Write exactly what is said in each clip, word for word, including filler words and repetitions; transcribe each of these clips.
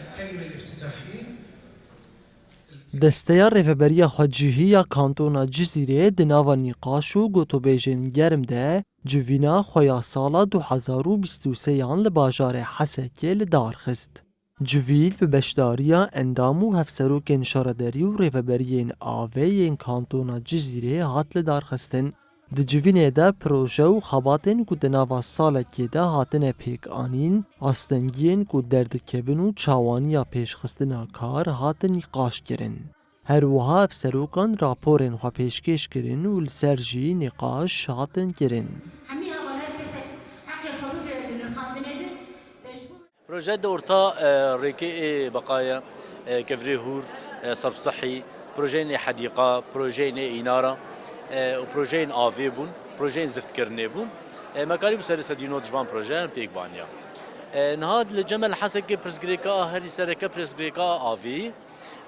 الكلمة الافتتاحية. Desteya Rêveberiya Xwecihî ya Kantona Cizîrê di nava nîqaş û gotobêjên germ de civîna xwe ya sala du hezar û bîst û sê yan li bajarê Hesekê li dar xist. Civîl bi beşdariya endam û hevserokên şaredarî û rêveberiyên avê yên Kantona Cizîrê hat lidarxistin. Di civînê de proje û xebatên ku di nava salekê de hatine pêkanîn, astengiyên ku derdikevin û çawaniya pêşxistina kar hatin nîqaşkirin. Her wiha hevserokan raporên xwe pêşkêş kirin û li ser jî nîqaş hatin kirin. Hemî heval her kesek heqê xwe bigire di nirxandinê de, e, ji bo Proje di orta, e, rêkê ê beqaya, e, kevirê hûr, e, serf sihî, projeyên ê hedîqa, projeyên ê înara, e, û projeyên avê bûn, projeyên ziftkirinê bûn. E, me karîbû serê sedî nod ji van projeyan pêk baniya. E, niha li Cemel Hesekê pirsgirêka a herî sereke pirsgirêka a avê.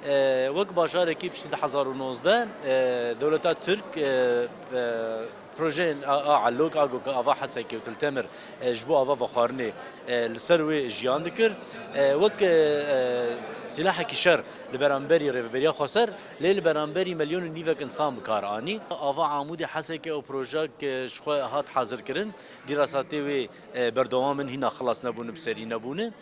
E, wek bajarekî piştî du hezar û nozdeh, e, dewleta Tirk, e, e, projeyên a, a Elok, a ku ava Hesekê û Til Temir, e, ji bo ava vexwarinê, e, li ser wê jiyan dikir. E, wek, e, e, sîlahekî şer li beramberî Rêveberiya Xweser, lê li beramberî milyon û nîvek însan bi kar anî. Ava Amûdê Hesekê ew projeyek, e, ji xwe hat hazirkirin. Dîrasatê wê, e, berdewam in, hîna xilas nebûne, bi serî nebûne.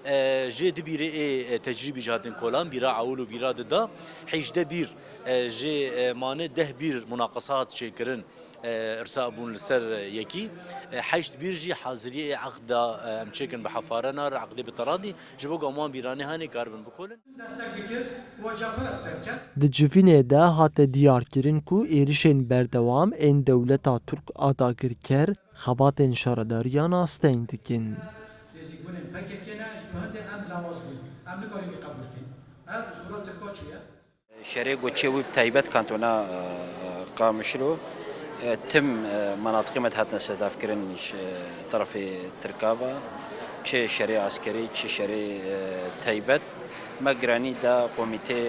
E, jê du bîrê ê, e, tecrîbî jî hatin kolan, bîra ewil û bîra du da. Hejdeh bîr, e, jê, e, mane, deh bîr munaqesa hat çêkirin, e, irsa bûn li ser, e, yekî. E, heşt bîr jî haziriyê ê eqd da, e, em çêkin bi hefarena re, eqdê bi teradî, ji bo ku em wan bîranê hanê karibin bikolin. Destek dikir, weca xwe serkeft. Di civînê de hate diyarkirin ku êrişên berdewam ên dewleta Tirk a dagirker xebatên şaredariyan asteng dikin. Lêzîkbûnên P K K ne, ji bo hindê em lawaz bûn. Em nikarin wî qebûl bikin. Ev zora Tirka çûye. Şerê Goçê wî bi taybet kantona, e, Qamişlo, e, tim, e, menatiqê me dihatine sedafkirin ji terefê Tirka ve, çi şerê askerî, çi şerê, e, taybet. Me giranî da komîtê